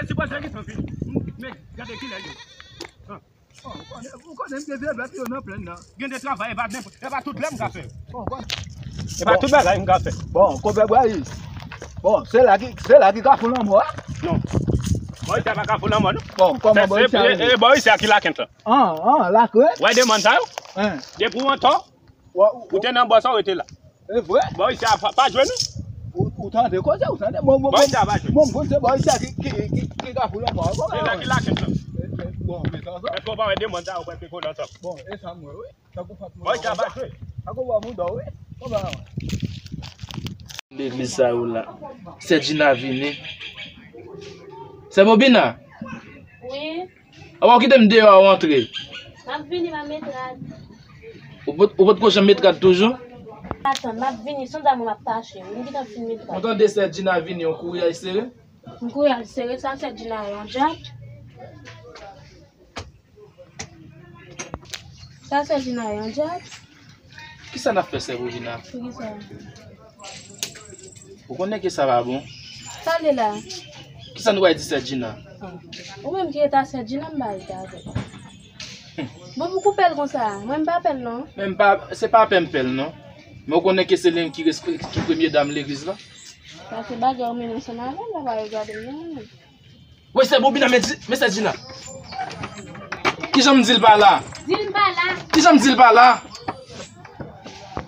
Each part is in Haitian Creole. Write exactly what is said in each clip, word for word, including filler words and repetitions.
Sipoze gen san fini. Men, gade kilè l ye. Bon, ou konnen, ou konnen m te vye bèt yo nan plenn nan. Gen de travay, e pa nenpòt, e pa tout lè m ka fè. Bon, bon. E pa tout bagay m ka fè. Bon, konpè Bòyis. Bon, se la ki, se la ki Kafou Lanmò a? Non. Bòyis a pa Kafou Lanmò, non. Bon, kòman Bòyis a ye? E, e Bòyis a ki Lakent lan? An, an, Lakent. Wè de mòn sa yo? Depi w antò, ou te nan bò sa, ou rete la. E vre? Bòyis a pa, pa jwe, non. Ou, ou tande koze, ou tande? Bon, bon, Bòyis a pa jwe. Bon, bon, se Bòyis a ki, ki, ki, ki Kafou Lanmò a. Bon, e la ki Lakent lan. Bon, men sa, sa. Èske w pa wè de mòn sa yo prèske kole ansanm? Bon, e sa m wè, wi. Tankou fòk moun Bòyis a pa jwe. Tankou fòk moun dò, wi. Bon, ba, wi. Legliz sa yo la. Sè Djina vini. Sè Bobina. Wi. Avan w kite m deyò a, w antre. M ap vini, m ap met rad. Ou pot, ou potko janm met rad toujou? Atann, m ap vini, se yon dam m ap tache. M gentan fin met rad. Ou tande sè Djina vini, yon kouri al sere? M kouri al sere, sa sè Djina yon djab. Sa sè Djina yon djab. Kisa n ap fè sè Bobina? Poukisa? Ou konnen ke sa pa bon. Sa l ye la? Kisa nou pral di sè Djina? Ou menm ki rete a sè Djina, m pa rete avè l. Bon, pou koupe l konsa, mwen m pa pè l non. Men m pa, se pa pè m pè l non. Men ou konnen ke se li menm ki res-, ki premye dam legliz la. Sa se bagay ou mennen ansanm avè l, la pa regade m non. Wi, sè Bobina, men di, men sè Djina. Kijan m di l pa la? Di l pa la. Kijan m di l pa la?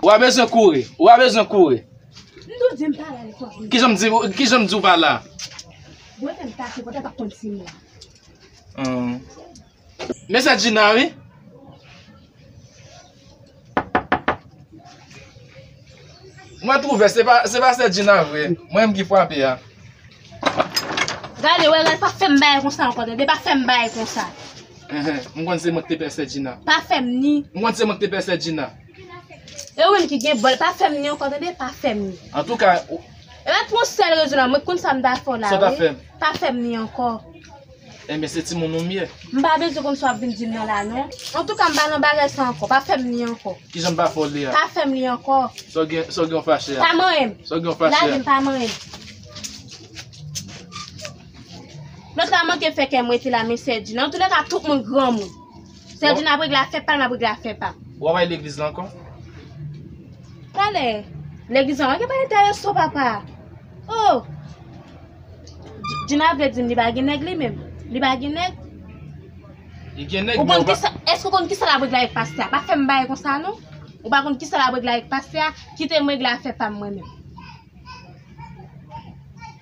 Ou a bezwen kouri. Ou a bezwen kouri. M tou di m pa la, li fò vini. Kijan m di, kijan m di w pa la? Mwen menm ta se pote pa konn si m la. Hmm. Men sè Djina, wi. Mwen twouve se pa, se pa sè Djina vre. Mwen menm ki frape a. Gade, wè, gade, pa fè m bagay konsa ankò, tande, pa fè m bagay konsa. Enhen, m konn se mwen ki te pè sè Djina. Pa fè m ni. M konn se mwen ki te pè sè Djina. E ou menm ki gen bòl, pa fè m ni ankò, tande, pa fè m ni. Antouka, ou... E pa pou yon sèl rezon la, mwen konn sa m ta fè w la, wi. Sa w ta fè m? Pa fè m ni ankò. Enben, se timoun ou m ye. M pa bezwen konn sa w ap vin di m nan la, non. Antouka, m pa nan bagay sa ankò. Pa fè m ni ankò. Kijan m pa fè w li a? Pa fè m li ankò. Sa w gen, sa w gen w fache a? Pa manyen m. Sa w gen w fache a? Lage m, pa manyen m. Lòt la manke fè kè m rete la, men sè Djina. Antoulèka, tout moun granmoun. Sè Djina ap regle afè pa l, m ap regle afè pa m. W ap al legliz la ankò? Talè, legliz la, manke pa enterese w, papa. Oh! Dj-, Djina vle di m li pa gen nèg li menm. Li pa gen nèg. Li gen nèg, men ou pa... Èske w konn kisa l ap regle avèk pastè a? Pa fè m bagay konsa non. Ou pa konn kisa l ap regle avèk pastè a? Kite m regle afè pa m mwen menm.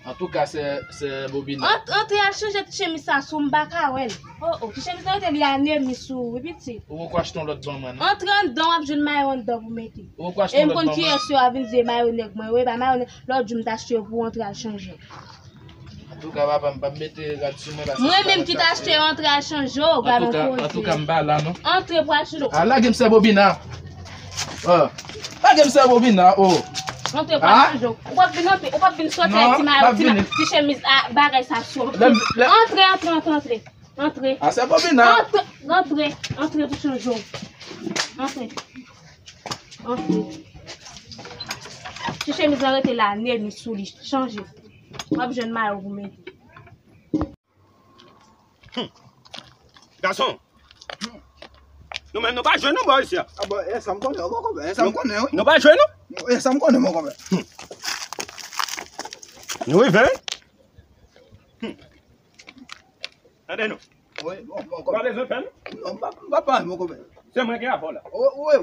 Antouka, sè, sè Bobina. Ant-, antre al chanje ti chemiz sa sou m, m pa ka wè l. Oh, oh, ti chemiz nan rete li anemi sou ou, wi, pitit. Ou poko achte yon lòt ban mwen, non? Antre anndan, w ap jwenn mayo anndan pou mete. Ou poko achte yon lòt ban mwen? E m konn kiyès yo a vin di mayo nèg mwen, wi, e pa mayo nèg, lòt jou m t achte yo pou w antre al chanje. Antouka, papa, m p ap mete rad sou mwen, paske... Mwen menm ki t achte yo, antre al chanje w, gade yon koze. Antouka, antouka, m pa la, non. Antre pou al chanje w. A, lage m, sè Bobina. Oh. Lage m, sè Bobina, oh. Antre pou al chanje w. Ou p ap vin antre, ou p ap vin soti ak ti mayo, ti ma-, ti chemiz a, bagay sa sou w. Antre, antre, antre, antre. Antre. A, sè Bobina. Antre, antre, antre pou chanje w. Antre. Antre. Ti chemiz la rete la, anemi sou li. Chanje. W ap jwenn mayo pou mete. Hmm. Gason. Nou menm nou pa jwe non bò isi a. A bon, e sa m konnen, mon konpè. E sa m konnen, wi. Nou pa jwe non. E sa m konnen, mon konpè. Hmm. Nou rive. Hmm. Tande nou. Wi, bon, mon konpè. Ou pa bezwen pè non? Non, m pa, m pa pè, mon konpè. Se mwen ki avè w la. Wi, wi.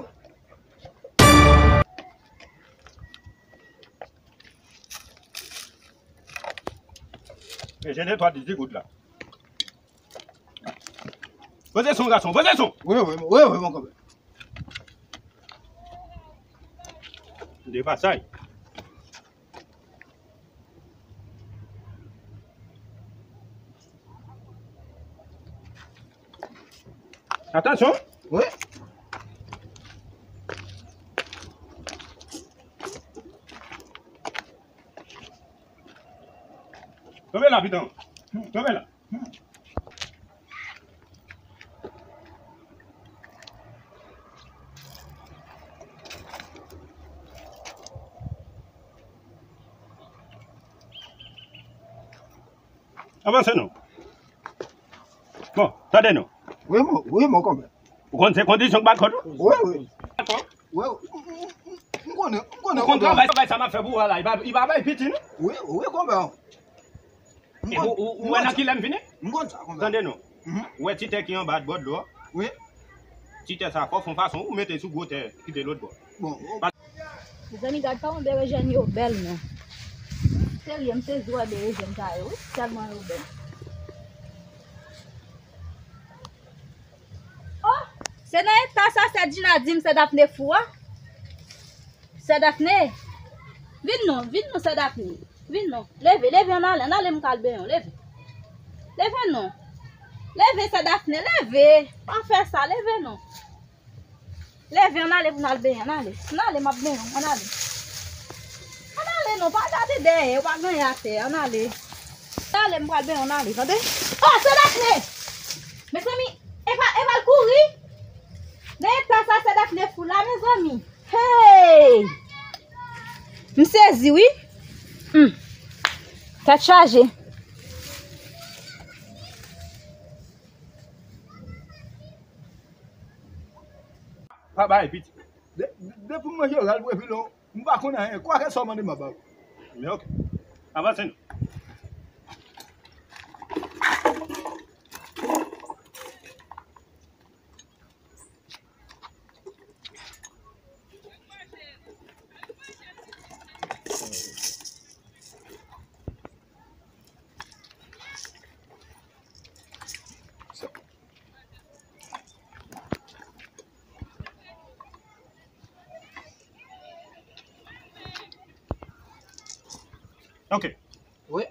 Men je netwaye ti goud la. Poze son, gason, poze son. Wi, wi, wi, wi, mon konpè. De pasaj. Atansyon. Wi. Tonbe la, pitan. Tonbe la. Avanse non. Tande non. Wi, mon, wi, mon konpè. Ou konn se kondisyon k ba kòd ou? Wi, wi. Wi, m, m, m, m konnen, m konnen. Ou konn travay, travay sa m ap fè pou ou a la, li pa, li pa bay piti, non? Wi, wi, konpè. Epi ou, ou, ou wè nan ki lè m vini? M konn sa, konpè. Tande non. Mhm. Ou wè ti tè ki anba bò dlo a? Wi. Ti tè sa, fò w fè yon fason, ou mete sou gwo tè, kite lòt bò. Bon, Mezanmi, gad kòman berejèn yo bèl, non. Serye, m sezi wè berejèn sa yo, wi, tèlman yo bèl. Oh! Se nan eta sa sè Djina di m sè Dafne fou a? Sè Dafne? Vin non, vin non, sè Dafne. Vin non. Leve, leve, ann ale, ann ale, m pral benyen w, leve. Leve non. Leve, sè Dafne, leve. Pa fè sa, leve non. Leve, ann ale pou n al benyen, ann ale. Ann ale, m ap benyen w, ann ale. Ann ale non, pa gade dèyè, ou pa gen anyen atè, ann ale. Ann ale, m pral benyen w, ann ale, tande? Oh, sè Dafne! Mezanmi, e pa, e pa l kouri? Nan eta sa, sè Dafne fou la, mezanmi. Hey! M sezi, wi. Hmm. Tèt chaje. Pa bay piti. De, de, depi m manje ral pou epi lon, m pa konn anyen. Kwakèswa w mande m ap ba ou. Men oke. Avanse non. Ok. Wi.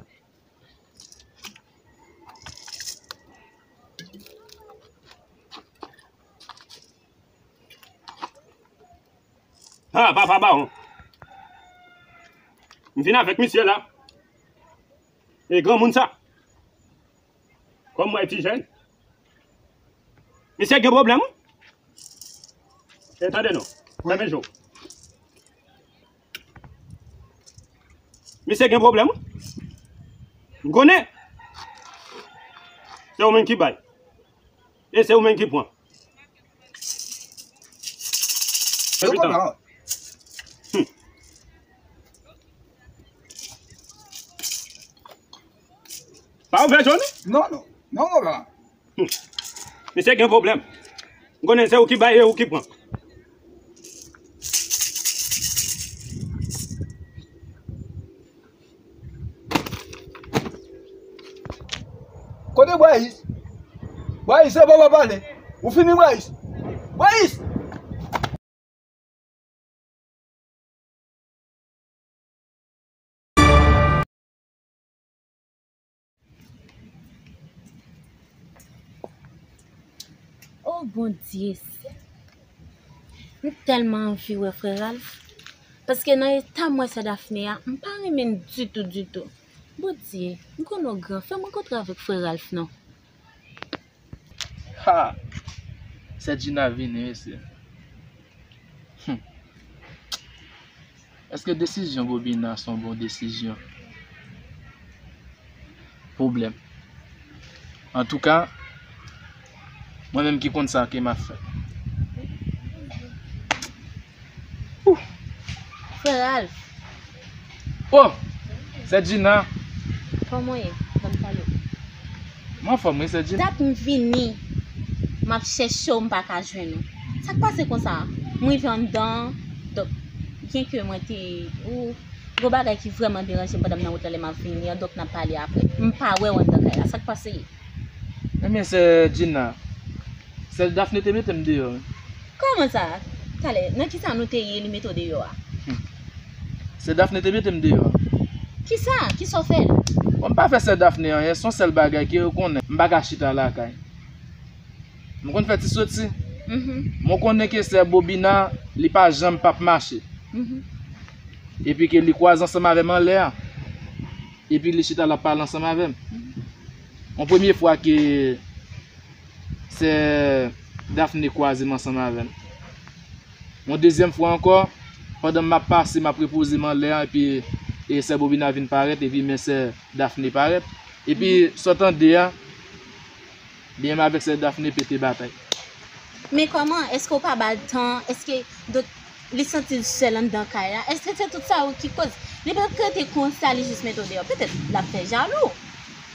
Ha, papa bawon. M vin avèk misye la. E granmoun sa. Kòm mwen ti jèn. Misye gen pwoblèm, wi. E tande non. Wi. Fèmen je w. Misye gen pwoblèm, wi. M konnen. Se ou menm ki bay. E se ou menm ki pran. Yo konprann. Hmm. Pa ouvè je w, non? Non, non. Non, konprann. Hmm. Misye gen pwoblèm. M konnen se ou ki bay e ou ki pran. Kote Bwayis? Bwayis, se bon, pa pale. Ou fini, Bwayis? Bwayis! Oh, Bondye, m tèlman anvi wè frè Ralph, paske nan eta m wè sè Dafne a, m pa renmen l ditou, ditou. Bondye, m konnen w gran, fè m rankontre avèk frè Ralph non. Ha! Sè Djina vini, mesye. Hmm. Èske desizyon Bobina se yon bon desizyon? Pwoblèm. Antouka, mwen menm ki konn sa ke m ap fè. Ouh! Frè Ralph. Oh! Sè Djina. Kòman w ye? Ban m pale w. M anfòm, wi, sè Djina. Dat m vini, m ap chèche w, m pa ka jwenn ou. Sa k pase konsa? M rive anndan, donk, byenke mwen te, ou, gon bagay ki vrèman deranje m pandan m nan wout la lè m ap vini an, donk n ap pale apre. M pa wè w anndan kay la. Sa k pase? Ebyen, sè Djina, sè Dafne te mete m deyò, wi. Kòman sa? Talè, nan kisa nou te ye, li mete w deyò a? Hmm. Sè Dafne te mete m deyò a. Kisa? Kisa w fè l? Bon, m pa fè sè Dafne anyen, se yon sèl bagay ke yo konnen. M pa ka chita lakay. M konn fè ti soti. Mhm. Mwen konnen ke sè Bobina, li pa janm p ap mache. Mhm. Epi ke li kwaze ansanm avè m anlè a. Epi li chita l ap pale ansanm avè m. Mhm. Yon premye fwa ke sè Dafne kwaze m ansanm avè l. Yon dezyèm fwa ankò, pandan m ap pase, m ap repoze m anlè a, epi, e, sè Bobina vin parèt, epi men sè Dafne parèt. Epi, mhm, sa w tande a, Byen, m avèk sè Dafne pete batay. Men kòman? Èske w pa ba l tan? Èske, donk, li santi l sèl anndan kay la? Èske se tout sa yo ki koz? Li pa t rete konsa, li jis mete w deyò. Petèt, l ap fè jalou.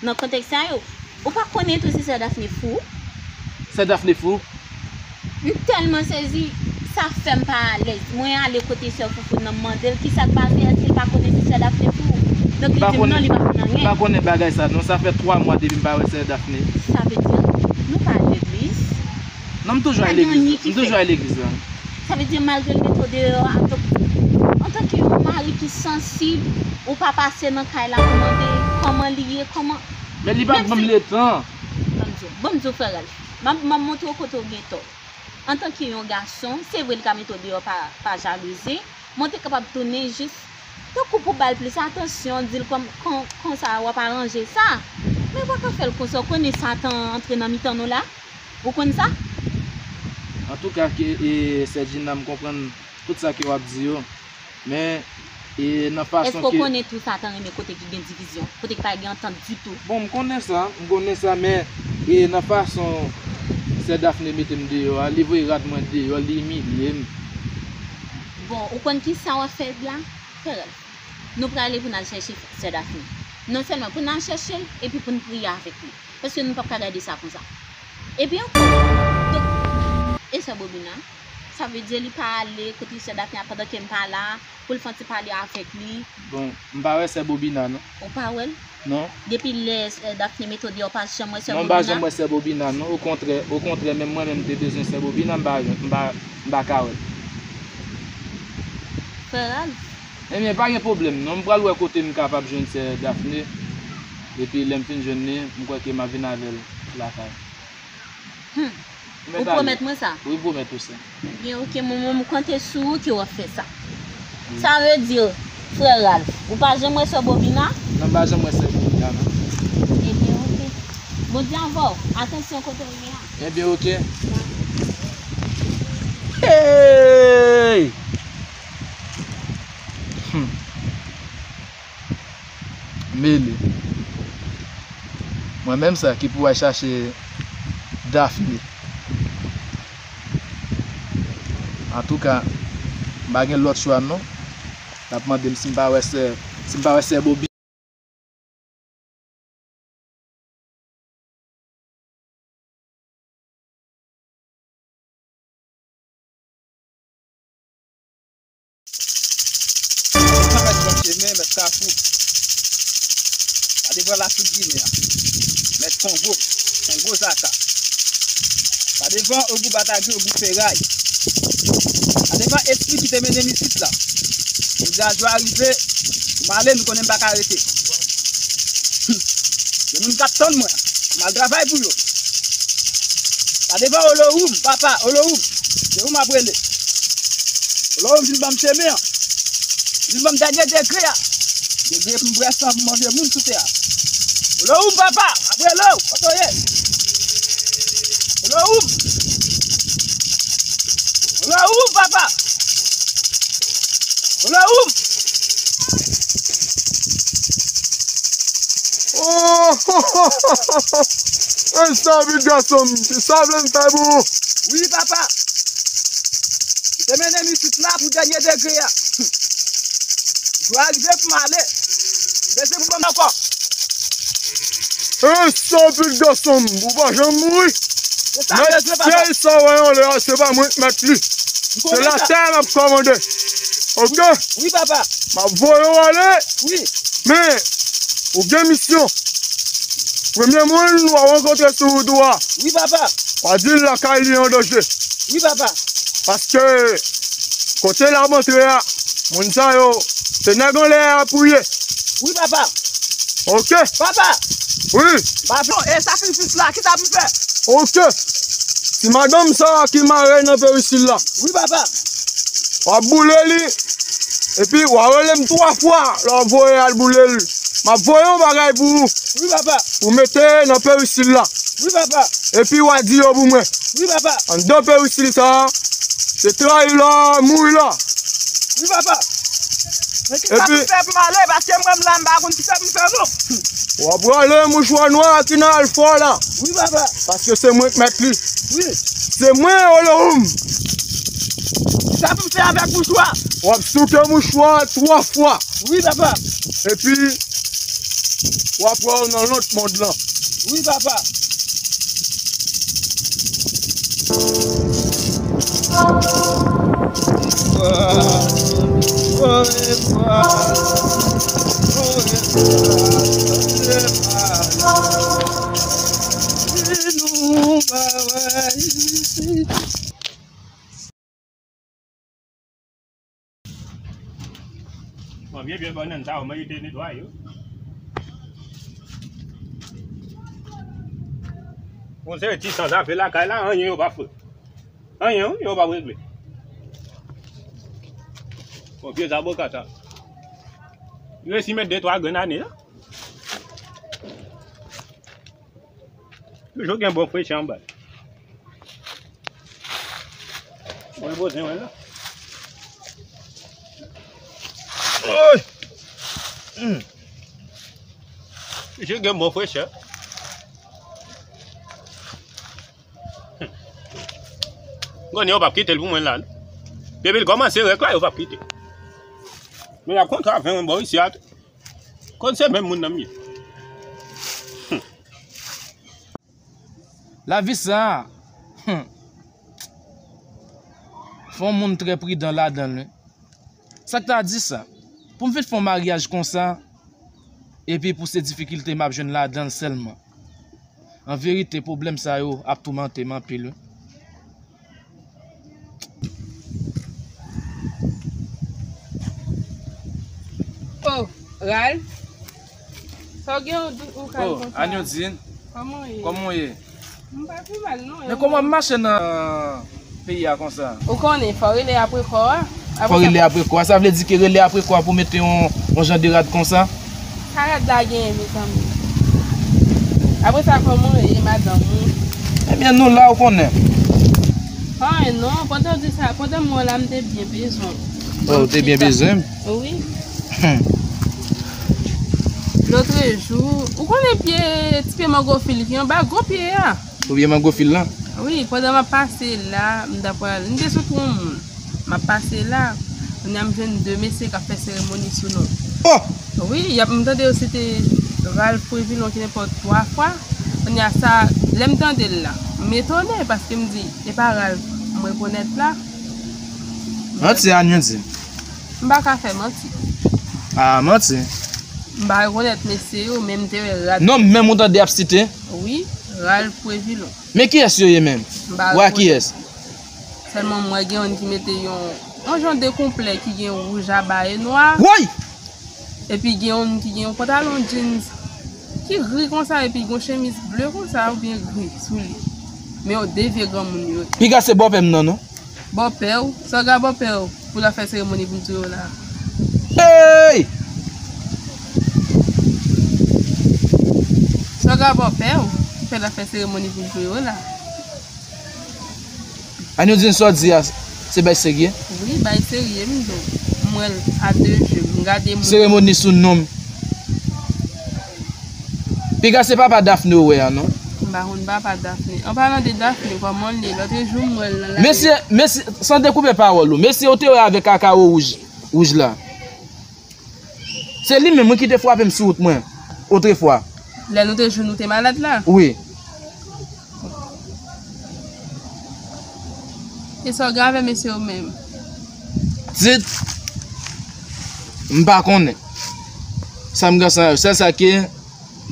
Nan kontèks sa yo, ou pa konnen tou si sè Dafne fou? Sè Dafne fou? M tèlman sezi, sa fè m pa alèz. Mwen ale kote sè Foufou nan, m mande l kisa k pase, èske l pa konnen si sè Dafne fou? Donk, li di m non, li pa konn anyen. M pa konnen bagay sa non, sa fè twa mwa depi m pa wè sè Dafne. Sa vle di, nou pa al legliz? Non, m toujou al legliz. M toujou al legliz la. Sa vle di, malgre l mete w deyò, antan, antanke yon mari ki sansib, ou pa pase nan kay la pou mande kòman li ye, kòman. Men li pa ban m letan. Ban m di w, ban m di w, frè Ralph, m ap, m ap montre w kote w gen tò. Antanke yon gason, se vre li ka mete w deyò pa, pa jalouzi, men w te kapab tounen jis tankou pou ba l plis atansyon, di l kòm, kon, konsa w ap aranje sa. Men w pa ka fè l konsa, w konnen Satan antre nan mitan nou la. Ou konn sa? Antouka, ke, e, sè Gina, m konprann tout sa ke w ap di yo. Men, e, nan fason ke. Èske w konnen tou Satan renmen kote ki gen divizyon, kote ki pa gen antant ditou? Bon, m konnen sa, m konnen sa, men, e, nan fason sè Dafne mete m deyò a, li voye rad mwen deyò, li imilye m. Bon, ou konn ki sa w ap fè la? Fè rèv. Nou prale pou n al chèche sè Dafne. Non sèlman pou n al chèche l, epi pou n priye avèk li. Paske nou p ap ka gade sa konsa. Epi ankò, donk, e sè Bobina? Sa vle di li pa ale kote sè Dafne a pandan ke m pa la, pou l fè yon ti pale avèk li. Bon, m pa wè sè Bobina, non. Ou pa wè l? Non. Depi lè sè Dafne mete w deyò, w pa janm wè sè Bobina? Non, m pa janm wè sè Bobina, non. Okontrè, okontrè, menm mwen menm m te bezwen sè Bobina, m pa, m pa, m pa ka wè l. Frè Ralph. Ebyen, pa gen pwoblèm, non. M pral wè kote m kapab jwenn sè Dafne. Epi, lè m fin jwenn li, m kwè ke m ap vin avè l lakay. Hmm. Ou pwomèt mwen sa? Wi, m pwomèt ou sa. Ebyen, oke, mwen, mwen, m konte sou ou ke w ap fè sa. Wi. Sa vle di, frè Ralph, ou pa janm wè sè Bobina? Non, m pa janm wè sè Bobina, non. Ebyen, oke. Bondye avè w. Atansyon kote w ye a. Ebyen, oke. Hey! Hmm. Mele. Mwen menm sa ki pou al chache Dafne. Antouka, m pa gen lòt chwa non. L ap mande m si m pa wè sè, si m pa wè sè Bobi. Mèt Kafou. Pa devan Lafrik Ginen an. Mèt Kongo. Kongo Zaka. Pa devan Ogou Batagri, Ogou Feray. Pa devan espri ki te mennen m isit la. Jodi a jou a rive, m ale, nou konnen m pa ka rete. Gen moun k ap tann mwen, m al travay pou yo. Pa devan Olohoum, papa, Olohoum, se ou m ap rele. Olohoum vin ban m chemen an. Vin ban m dènye degre a. Degre pou m bwè san, pou m manje moun sou tè a. Olohoum, papa, m ap rele w, kote w ye? Olohoum. Olohoum, papa. Olohoum. Oh, oh, oh, oh, oh. Ey, sa vit gason m. Sa vle m fè pou ou? Wi, papa. Ou te mennen m isit la pou dènye degre a. Jou a rive pou m ale. Bezwen pou ban m ankò. Ey, sa vit gason m. Ou pa janm mouri. Se sa m bezwen, papa. Mèt sa w wè anlè a, se pa mwen k mèt li. Se latè m ap kòmande. Oke? Wi, papa. M ap voye w ale. Wi. Men, ou gen misyon. Premye moun w a rankontre sou wout ou a, wi, papa, w a di l lakay li an danje. Wi, papa. Paske kote l ap antre a, moun sa yo, se nèg anlè a pou ye. Wi, papa. Oke? Papa. Wi. Papa, e sakrifis la, kisa pou m fè? Oke. Ti madanm sa a ki mare nan perisil la. Wi, papa. W ap boule li. Epi, w a rele m twa fwa lè w ap voye al boule l. M ap voye yon bagay pou ou. Wi, papa. Pou mete nan perisil la. Wi, papa. Epi, w a di yo pou mwen. Wi, papa. Anndan perisil sa a, se trayi la, mouri la. Wi, papa. Men kisa pou m fè pou m ale? Paske mwen, m la, m pa konn kisa pou m fè, non. W ap rale mouchwa nwa a ki nan alfa la. Wi, papa. Paske se mwen k mèt li. Wi. Se mwen, Olohoum. Sa pou m fè avèk mouchwa? W ap soute mouchwa a twa fwa. Wi, papa. Epi, w ap wè w nan lòt mond lan. Wi, papa. Bon, vye, vye bannann sa yo merite netwaye wi. Yon seri ti sanzave lakay la, anyen yo pa fè. Anyen wi, yo p ap regle. Bon, vye zaboka sa. Li resi met de twa grenn ane la. Toujou gen bon frechè anba l. Mwen poze mwen la. Oy! Hmm. Toujou gen bon frechè. Hmm. Konnen yo p ap kite l pou mwen la, non. Depi l kòmanse rèk la, yo p ap kite l. Men y ap kontre avè mwen bò isi a tou. Konn se menm moun nan m ye. Hmm. Lavi sa a, hmm, fò yon moun trè pridan ladan l, wi. Sa k ta di sa? Pou m vin fè yon maryaj konsa, epi pou se difikilte m ap jwenn ladan l sèlman. An verite, pwoblèm sa yo ap toumante m anpil, wi. Oh, Ralph. Sa w gen ou, ou kal Oh, konsa? Anyodine. Kòman w ye? Kòman w ye? M pa pi mal, non. Men kòman w ap mache nan peyi a konsa? Ou konnen, fò w rele apre kò a. Fò w rele apre kò a. Sa vle di ke rele apre kò a pou mete yon, yon jan de rad konsa? Sa rad la genyen, mezanmi? Apre sa, kòman w ye, madanm ou? Ebyen, nou la, ou konnen. Anyen non, pandan w di sa, pandan m wè w la, m te byen bezwen w. Oh, ou te byen bezwen m? Wi. Hmm. Lòtrejou, ou konnen pye, ti pye mango fil ki anba gwo pye a? Ou pye mango fil lan? Wi, pandan m ap pase la, m ta pral, m te sot yon moun. M ap pase la, kounye a m jwenn de mesye k ap fè seremoni sou non. Oh! Wi, y ap, m tande yo site Ralph Previlon ki nenpòt twa fwa. Kounye a sa, lè m tande l la, m etone paske m di, e pa Ralph m rekonèt la. Manti, Anyodine. M pa ka fè manti. Ah, manti. M pa rekonèt mesye yo, men m te wè rad. Non, menm ou tande y ap site? Wi, Ralph Previlon. Men kiyès yo ye menm? M pa rekonèt. Wa kiyès? Sèlman m wè gen youn ki mete yon, yon jan de konplè ki gen wouj aba e nwa. Woy! Epi gen youn ki gen yon pantalon jeans ki gri konsa, epi gen yon chemiz ble konsa oubyen gri sou li. Men yo de vye granmoun yo. Piga se bòpè m nan, non? Bòpè w? Sa w gen a bòpè w pou l ap fè seremoni pou m touye w la? Ey! Sa w gen a bòpè w ki fè l ap fè seremoni pou m touye w la? Anyodine, sa w di a, se bay serye? Wi, bay serye, m di w. M wè l a de je, m gade moun. Seremoni sou non m. Piga se papa Daphné ou wè a, non? M pa konn papa Daphné. An palan de Daphné, kòman l ye? Lòtrejou, m wè l nan lari. Mesye, mesye, san dekoupe pawòl ou, mesye ou te wè avèk kakawo wouj, wouj la. Se li menm, wi, ki te frape m sou wout mwen, otrefwa. Lè nou te jwenn ou te malad la? Wi. E sa w gen avè mesye yo menm? Tit, m pa konnen. Sa m gen ansanm avè yo. Sèl sa ke,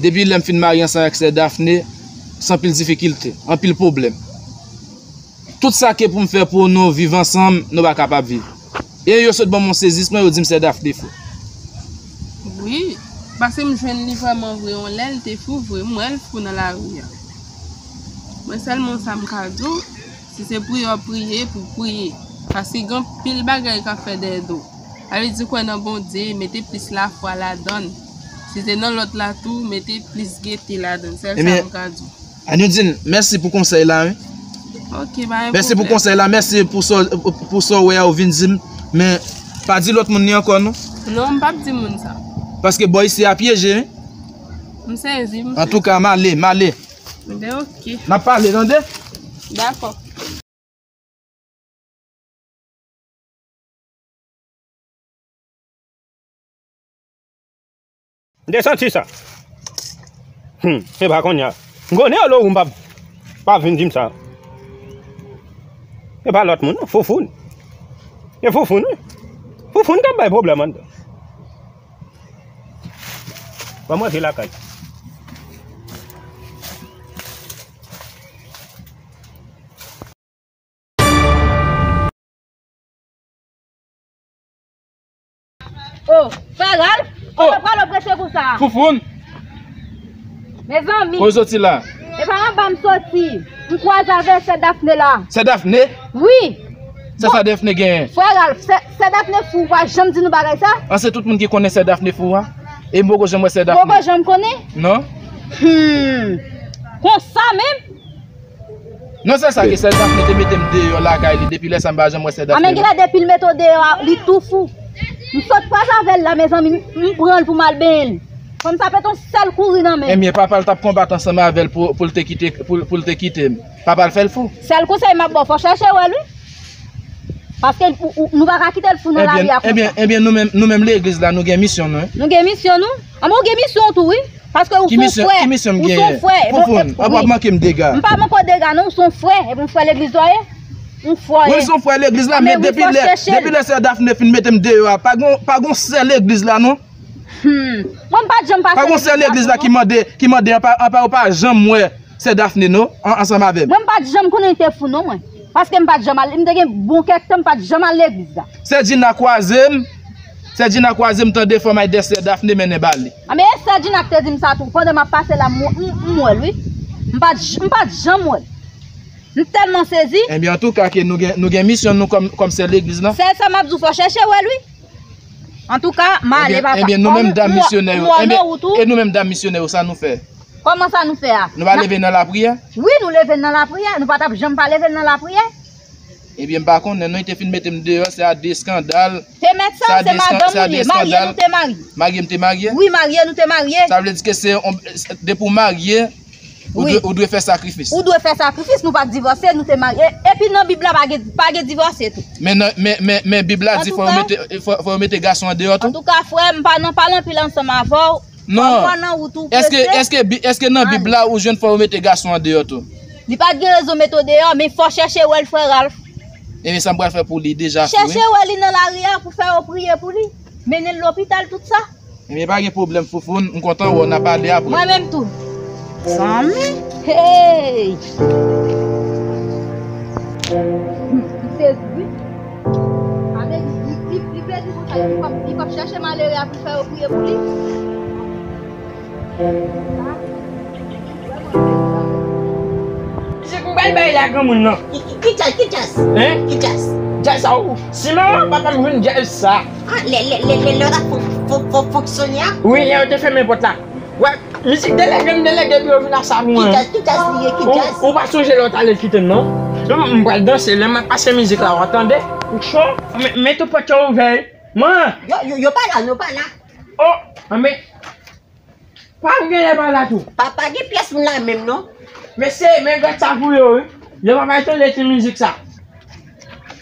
depi lè m fin marye ansanm avèk sè Daphné, se anpil difikilte, anpil pwoblèm. Tout sa ke pou m fè pou nou viv ansanm, nou pa kapab viv. E yo sot ban m yon sezisman, yo di m sè Daphné fou. Wi, paske m jwenn li vrèman vre yon lè, l te fou vre, m wè l fou nan lari a. Mwen sèlman sa m ka di w, si se priye w ap priye, pou priye. Paske gen anpil bagay k ap fè dèyè do w. Sa vle di kwè nan Bondye, mete plis lafwa ladan l. Si se nan lòt la tou, mete plis gete ladan l. Sèl sa m ka di w. Anyodine, mèsi pou konsèy la, wi. Ok, pa gen pwoblèm. Mèsi pou konsèy la, mèsi pou sa, pou sa w wè a ou vin di m. Men, pa di lòt moun li ankò, non. Non, m p ap di moun sa. Paske bò isi a pyeje, wi. M sezi, m sezi. Antouka, m ale, m ale. Ebyen, oke. N ap pale, tande? Dakò. M te santi sa. Hmm, e pa kounye a. M konnen Olowoum p ap, p ap vin di m sa. E pa lòt moun, non. Foufoun. E Foufoun, wi. Foufoun k ap bay pwoblèm anndan. Ban m rantre lakay. Oh, frè Ralph, oh, kote w prale w prese konsa? Foufoun. Mezanmi. Kote w soti la? E pa anba m soti. M kwaze avè sè Dafne la. Sè Dafne? Wi. Sè sa Dafne genyen? Frè Ralph, sè, sè Dafne fou, ou pa janm di nou bagay sa? An, se tout moun ki konnen sè Dafne fou a. E m poko janm wè sè Dafne. Poko janm konnen? Non. Hmm. Konsa menm? Non, se sa ke sè Dafne te mete m deyò lakay li, depi lè sa m pa janm wè sè Dafne. A, men genlè depi l mete w deyò a, li tou fou. M sot kwaze avè l la, mezanmi, m, m pran l pou m al benyen l. Fanm sa pete yon sèl kouri nan men. Ebyen, papa l t ap konbat ansanm avè l pou, pou l te kite, pou, pou l te kite m. Papa l fè l fou. Sèl konsèy m ap ba w, fò w chèche wè l, wi. Paske ou, ou, nou pa ka kite l fou nan lari a konsa. Ebyen, ebyen, nou menm, nou menm legliz la, nou gen misyon nou, wi. Nou gen misyon nou. Anben, ou gen misyon w tou, wi. Paske ou se yon frè. Ki misyon, ki misyon m genyen? Ou se yon frè. Foufoun, w ap manke m dega. M pa manke w dega, non, ou se yon frè. Epi yon frè legliz la w ye? Yon frè w ye. Wi, m se yon frè legliz la, men depi lè, depi lè sè Dafne fin mete m deyò a, pa gon, pa gon sè legliz la, non. Hmm. Mwen, m pa t janm pase legliz la, non. Pa gon sè legliz la ki mande, ki mande, apa, apa w pa janm wè sè Dafne, non, an, ansanm avè m. Mwen, m pa t janm konnen li te fou, non, mwen. Paske m pa t janm al, m te gen bon kèk tan, m pa t janm al legliz la. Sè Djina kwaze m, sè Djina kwaze m, tande fò m al dèyè sè Dafne mennen ba li. A, men e sè Djina ki te di m sa tou, pandan m ap pase la, m, m, m wè l, wi. M pa t j-, m pa t janm wè l. M tèlman sezi. Ebyen, antouka, ke nou gen, nou gen misyon nou kòm, kòm sè legliz lan. Se sa m ap di w, fò chèche wè l, wi. Antouka, m ale, papa. Ebyen, nou menm dam misyonè yo, ebyen, e nou menm dam misyonè yo, sa nou fè? Kòman sa nou fè a? Nou pa leve nan lapriyè? Wi, nou leve nan lapriyè. Nou pa t ap janm pa leve nan lapriyè. Ebyen, m pa konnen, non, li te fin mete m deyò, se a de eskandal. Te mèt sa, se madanm ou li ye. Marye nou te marye. Marye m te marye? Wi, marye nou te marye. Sa vle di ke se, depi w marye, ou dwe, ou dwe fè sakrifis. Ou dwe fè sakrifis, nou pa t divòse, nou te marye. Epi nan Bib la, pa gen, pa gen divòse tou. Men nan, men, men, men Bib la di fò yo mete, fò, fò yo mete gason an deyò tou. Antouka, frè, m pa nan pale anpil ansanm avè w. Non. Kòm w nan wout ou prese. Èske, èske Bi-, èske nan Bib la ou jwenn fò yo mete gason an deyò tou? Li pa t gen rezon mete w deyò, men fò chèche wè l, frè Ralph. Ebyen, sa m pral fè pou li deja, frè. Chèche wè li nan lari a pou fè yo priye pou li. Mennen l lopital, tout sa. Ebyen, pa gen pwoblèm, Foufoun, m kontan wè w, n a pale apre. Mwen menm tou. Zanmi, hey! M sezi, wi. Ale, li, li, li, li vle di konsa, li p ap, li p ap chèche malere a pou fè yo priye pou li. Mizik m pral bay la granmoun nan. Ki, ki, ki djaz, ki djaz? Hein? Ki djaz? Djaz sa ou? Si manman papa m jwenn djaz sa. Ah, lè, lè, lè, lè, lè w t ap fon-, fon-, fon-, fonksyone a? Wi, lè yo te fèmen pòt la. Wè, mizik delege m delege pou yo vin asa pou mwen. Ki djaz, ki djaz li ye, ki djaz? Ou, ou pa sonje lè w t ale kite m, non? Non, m pral danse, lè m ap pase mizik la, w a tande. Ou cho? Men, men tout pòt yo ouvè. Mwen! Yo, yo, yo pa la, yo pa la. Oh, anben. Pa m genyen pa la tou. Pa, pa gen pyès moun la menm, non. Mesye, men gad sa pou yo, wi. Yo pa bay tande ti mizik sa.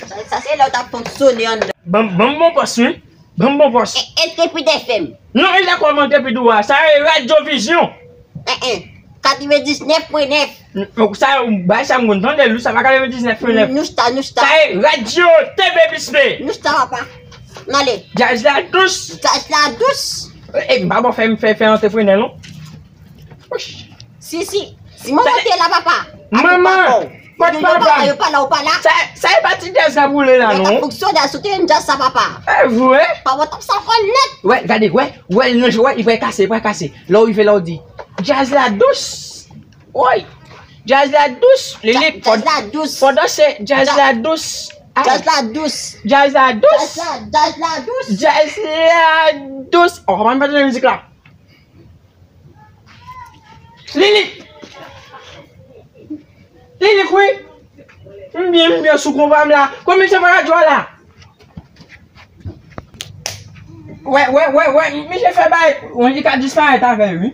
Sa, sa se lè w t ap fonksyone anndan. Ban m, ban m bon pòs, wi. Ban m bon pòs. E, Entrepid F M. Non, e dakò, men Entrepid ou a. Sa e Radyo Vizyon. En, en. Katrevendiznèf pwen nèf. Sa, bay sa m konn tande l, wi, sa pa katrevendiznèf pwen nèf. Nouchta, Nouchta. Sa e Radyo T V Bispe. Nouchta, papa. N ale. Djaz la dous. Djaz la dous. E, e, m pa bon fè, fè, fè antreprenè, non. Si, si. Si manman te la, papa. Manman. Kot papa? Yo pa la, yo pa la. Sa, sa e pa ti djaz k ap woule la, non. Fonksyonè, sou te yon djaz sa, papa. E vre? Papa, t ap sa fò nèt. Wè, gade, wè, wè, nan jwè, li prè kase, li prè kase. Lè w rive la, w di, djaz la dous. Woy. Djaz la dous, Lilik. Djaz la dous. Fò danse, djaz la dous. Djaz la dous. Djaz la dous. Djaz la, djaz la dous. Djaz la dous. Oh, pa m pa tande mizik la. Lilik! Lilik, wi! M byen, m byen sou konpa m la. Konbyen se pa radyo a la? Wè, wè, wè, wè, misye fè bay. Wi, li ka disparèt avè l, wi.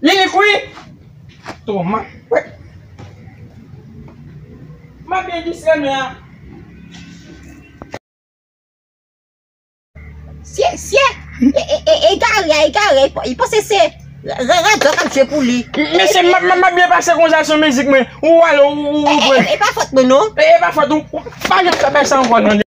Li nik wi. Toma. Wè. M ap byen distrè men an. Sye, sye. E, e, e, egare a, egare. Li panse se ra-, radòt k ap jwe pou li. Mesye, m ap, m ap, m ap byen pase konsa sou mizik mwen. Ou ale, ou, ou, ou E, pran. e, e pa fòt mwen, non. E, e pa fòt ou. Pa janm fè bagay sa ankò, non.